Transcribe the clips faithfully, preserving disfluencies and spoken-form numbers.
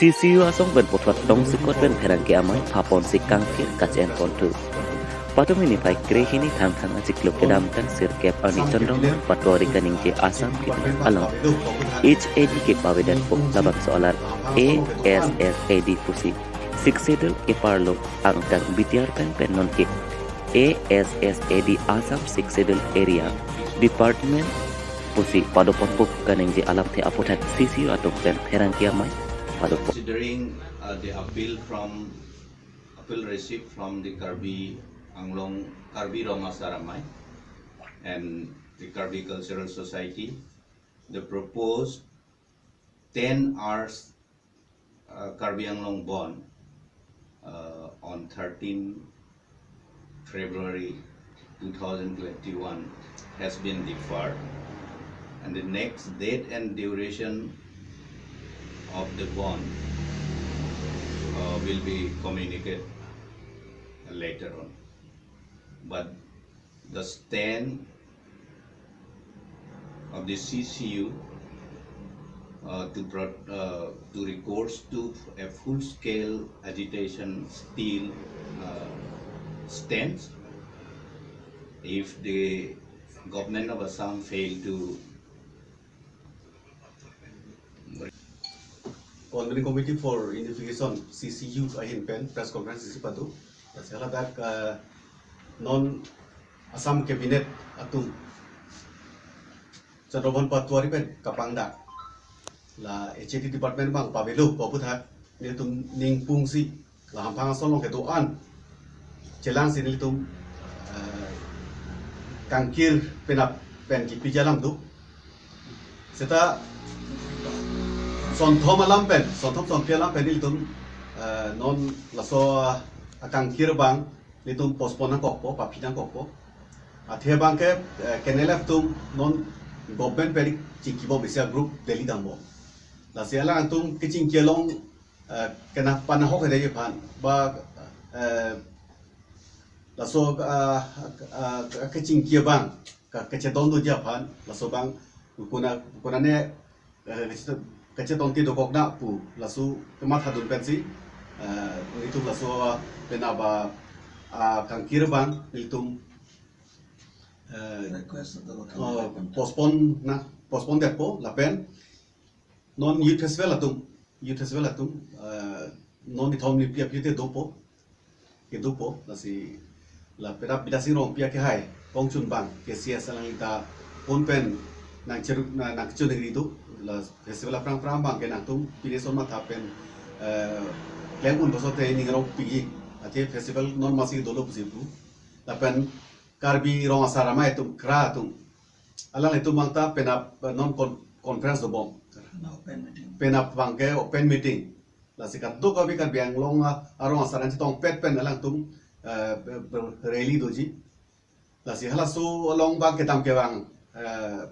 C C U asong pen puthot tongsekot pen pherangke amei phapon si kangkir kache-en ponthu. Patumi niphai krehini Thangthang achiklo kedamtang sirkep arni Chandramon Patwari kaningje Assam Cabinet along H A D kepavedet po labangso alar A S S A D pusi Sixth Schedule keparlo angkang B T R pen pen nonke A S S A D Assam Sixth Schedule Area Department pusi padopon po kaningje alamthe aputhak C C U atum pen pherangke amei padopon. Considering uh, the appeal from appeal received from the Karbi Anglong, Karbi Rong Asar Amei and the Karbi Cultural Society, the proposed ten hours uh, Karbi Anglong Bandh uh, on thirteen February two thousand twenty-one has been deferred, and the next date and duration of the bandh uh, will be communicated later on. But the stand of the C C U uh, to, pro- uh, to recourse to a full-scale agitation still uh, stands. If the government of Assam fail to Convening Committee for Unification, C C U ahin pen press conference isi pado. Lasi haladak uh, non Assam Cabinet atum Chandramon Patwari pen kapangdak, la H A D department abang pavelo pu aputhak nelitum ningpung si la hamphang ason along kedo-an chelang si nelitum uh, kangkir penap pen kipiji alam do. Seta sonthom alam pen, sonthom sonphli alam pen nelitum uh, non laso uh, akangkir abang nelitum postpone nangkokpo, paphi nangkokpo. Athe abangke uh, K N L F atum non government pen chingkibom isi agroup Delhi dampo. Lasi alangtum kechingki along uh, kena panahok hede aphan ba uh, laso uh, uh, kechingki abang ka kechedon doji aphan laso abang kuna kuna ne uh, kacheton ti dokok na pu laso kemathadun pensi uh, nelitum laso uh, penap uh, kangkir abang nelitum uh, Request to the uh, government. Postpone na postpone detpo lapen non youth festival atum youth festival atum uh, non ithom ni pia pia te dopo ke dopo lasi la penap Bidya Sing Rongpi akehai kongchun abang K C S alangli ta pon pen nangcheru nangchun ri do la festival aphrang aphrang abangke nangtum pine son matha pen uh, klem un boso te ning rongpiji athe festival non masi dolo pusi pu lapen Karbi Rong Asar Amei atum kra atum alanglitum abang ta penap uh, non con- conference dobom Karena open meeting. Penap abangke open meeting lasi kadokave Karbi Anglong uh, arong asar an chetongpet pen alangtum uh, be- be- rally doji lasi halaso along abang kedam kevang uh,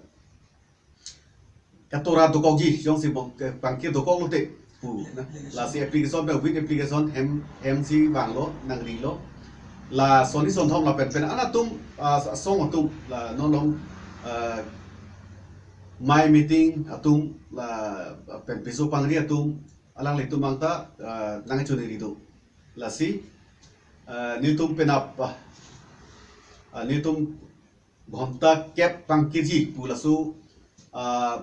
katora dokokji jongsi bang- ke- bangke dokok lote pu na lasi application pen with application hem hem si vanglo nangrilo la soni sonthom lapen pen anatum uh, song atum la non long uh, mai meeting atum la pen piso pangri atum alanglitum abang ta uh, nangchun ri do lasi uh, nelitum penap uh, nelitum ghonta kep pangkirji pu laso uh,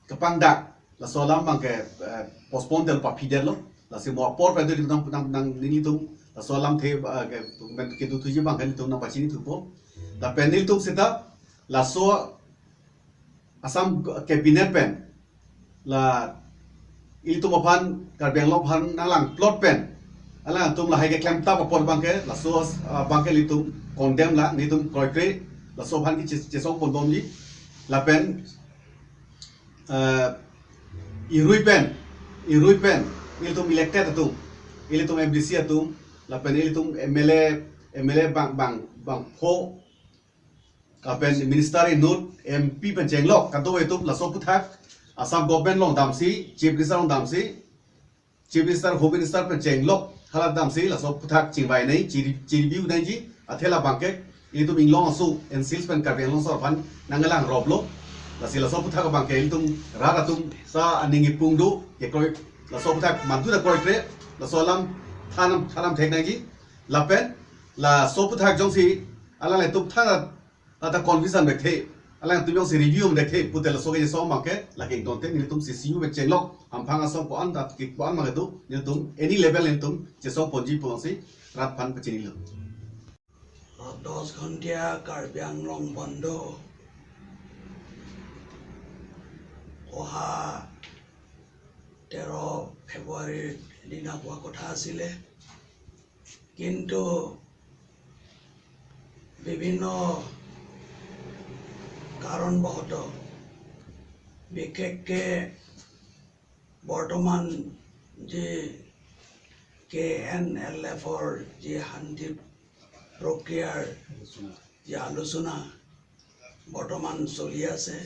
kapangdak laso alam abangke uh, postpone del paphi detlo lasi mo apor pen nelitum nang nang nelitum laso alamthe uh, ke- men kedo thuji abangke nelitum nangpachini thupo lapen nelitum seta laso Assam Cabinet pen la ilitum aphan Karbi Anglong aphan nanglang plot pen alangtum lahai keklem tap apot abangke laso uh, abangke ilitum condemn la nelitum kroikre laso aphan ke chesong ponbomji lapen uh, irui pen irui pen ilitum elected atum ilitum M D C atum lapen ilitum M L A M L A bang bang bangpho lapen minister inut M P pen chenglok kado atum laso aputhak Assam government along damsi chief minister along damsi chief minister home minister pen chenglok hala damsi laso aputhak chingvai nai chiri chiri biu nai ji athe labangke ilitum inglong asu N C Hills pen Karbi Anglong asor aphan nanglang roplo lasi laso aputhak abangke ilitum rat atum sa aning ipung do kekroi Laso aphuthak mantu ta kroikre, laso alam thanam thanam thek nangji, lapen laso aphuthak jongsi alanglitum than ata confusion thekthe, alanglitum jongsi review thekthe pute laso ke chesong abangke lake ingtonte, nelitum C C U pen chenglok hamphang asong ko-an ta ke ko-an abang do, nelitum any level nelitum chesong ponji pusi rat aphan pachinilo. দহ ঘণ্টীয়া কাৰ্বি আংলং বন্ধ অহা তেৰ ফেব্ৰুৱাৰীৰ দিনা হোৱা কথা আছিলে, কিন্তু বিভিন্ন কাৰণবশতঃ, বিশেষকৈ বৰ্তমান যি কে এন এল এফৰ যি শান্তি প্ৰক্ৰিয়াৰ যি আলোচনা বৰ্তমান চলি আছে,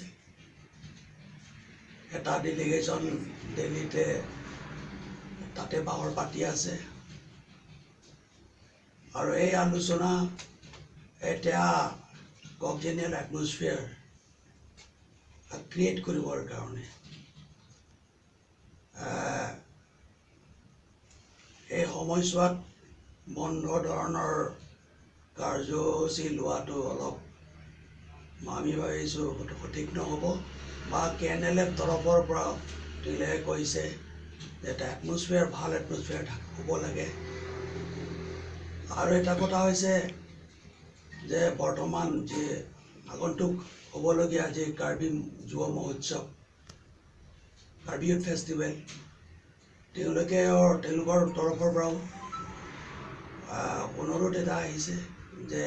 এটা ডেলিগেশ্যন দিল্লীতে তাতে বাহৰ পাতি আছে। আৰু এই আলোচনা এতিয়া কংজেনিয়েল এটমছফিয়াৰ ক্ৰিয়েট কৰিবৰ কাৰণে, আহ, এই সময়ছোৱাত বন্ধ ধৰণৰ কাৰ্যসূচী লোৱাটো অলপ আমি ভাবিছোঁ সঠিক নহ'ব, বা কে এন এল এফ তৰফৰ পৰা দিলে কৈছে যে এটা এটমছফিয়াৰ, ভাল এটমছফিয়াৰ থাক-, হ'ব লাগে। আৰু এটা কথা হৈছে যে বৰ্তমান যি আগন্তুক হ'বলগীয়া যি কাৰ্বি যুৱ মহোৎসৱ, কাৰ্বি ইউথ ফেষ্টিভেল, তেওঁলোকে, তেওঁলোকৰ তৰফৰ পৰাও, আহ, অনুৰোধ এটা আহিছে যে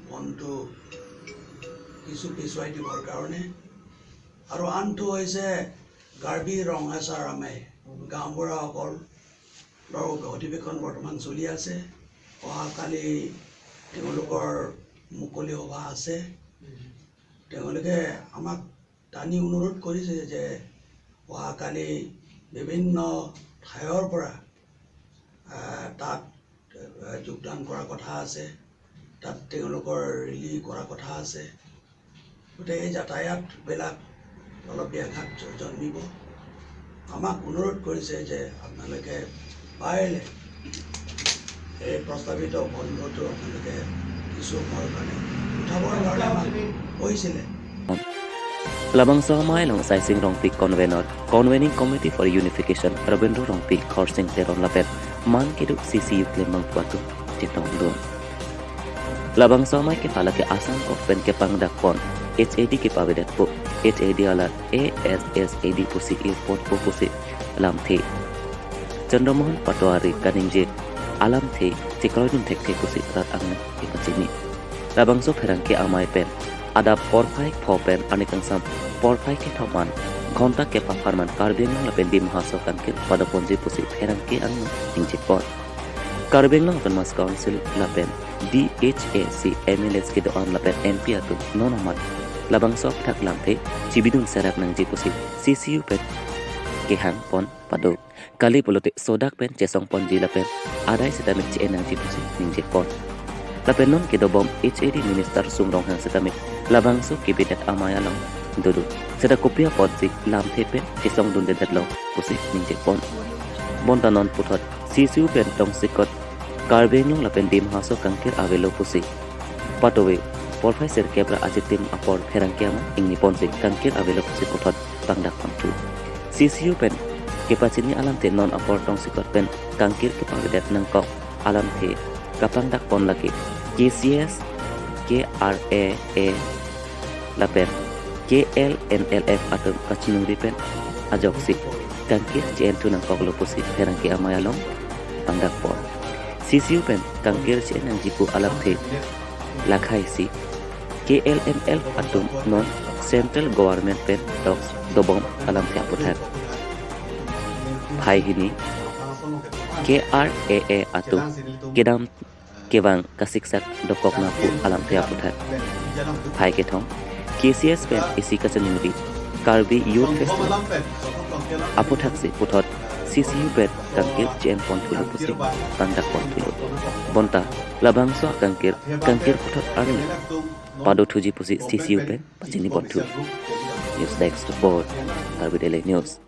মনটো কিছু পিছুৱাই দিবৰ কাৰণে। আৰু আনটো হৈছে কাৰ্বি ৰং আছাৰ আমে গাঁওবুঢ়াসকলৰ অধিৱেশন বৰ্তমান চলি আছে। অহাকালি তেওঁলোকৰ মুকলি সভা আছে। তেওঁলোকে আমাক টানি অনুৰোধ কৰিছে যে অহাকালি বিভিন্ন ঠাইৰ পৰা, আহ, তাত, আহ, যোগদান কৰাৰ কথা আছে, তাত তেওঁলোকৰ ৰেলী কৰাৰ কথা আছে। গতিকে এই যাতায়াতবিলাক অলপ ব্যাঘাত জ-, জন্মিব। আমাক অনুৰোধ কৰিছে যে আপোনালোকে পাৰিলে এই প্ৰস্তাৱিত বন্ধটো আপোনালোকে কিছু সময়ৰ কাৰণে উঠাবৰ কাৰণে আমাক কৈছিলে। Labangso amei along Saising Rongpi, convener, Convening Committee for Unification, Rabindra Rongpi, Khorsing Teron lapen man kedo C C U klembang pu atum chetongdun. Labangso amei kepala ke Assam government kepangdakpon H A D kepavedetpo, H A D alar A S S A D pusi irpotpo pusi lamthe Chandra Mohan Patoari kaningje alamthe chekroidun thekthe pusi rat angno kepachini. Labangso pherangke amei pen adap porphai pho pen anekangsam porphai kethom an ghonta kep apharman Karbi Anglong lapen Dima Hasao kangkir padoponji pusi pherangke angno ningjepon. Karbi Anglong Autonomous Council lapen D H A C M L As kedo-an lapen M P atum non amat labangso aphuthak lamthe chibidun serak nangji pusi C C U pen kehangpon pado. Kali pulote sodak pen chesongponji lapen adai sitame che-en nangji pusi ningjepon. Lapen non kedobom H A D Minister Sum Ronghang sitame labangso kebidet amei along dodo. Seta kopi apotsi lamthe pen chesongdundedetlo pusi ningjepon. Bonta non puthot C C U pen tongsekot Karbi Anglong lapen Dima Hasao kangkir avelo pusi patove porphai sirkep ra achitim apor pherangke amei ingniponsi kangkir avelo pusi puthot pangdakpon thu. C C U pen kepachini alamthe non apor tongsekot pen kangkir kepavedet nangkok alamthe kapangdakpon lake K C S, K R A A lapen K L N L F atum kachiningri pen ajoksi kangkir che-en thu nangkoklo pusi pherangke amei along pangdakpon. C C U pen kangkir che-en nangji pu alamthe lakhaisi K L N L F atum non Central Government pen talks dobom alamthe aphuthak. Phai hini K R A A atum kedam kevang kasiksak dokok nangpo alamthe aphuthak. Phai kethom K C S pen isi kachiningri Karbi Youth Festival aphuthaksi puthot C C U pen kangkir che-enpon thulo pusi pangdakpon thulo. Bonta labangso akangkir kangkir puthot arni padothuji pusi C C U pen pachinipon thu. News Desk Report, Karbi Daily News.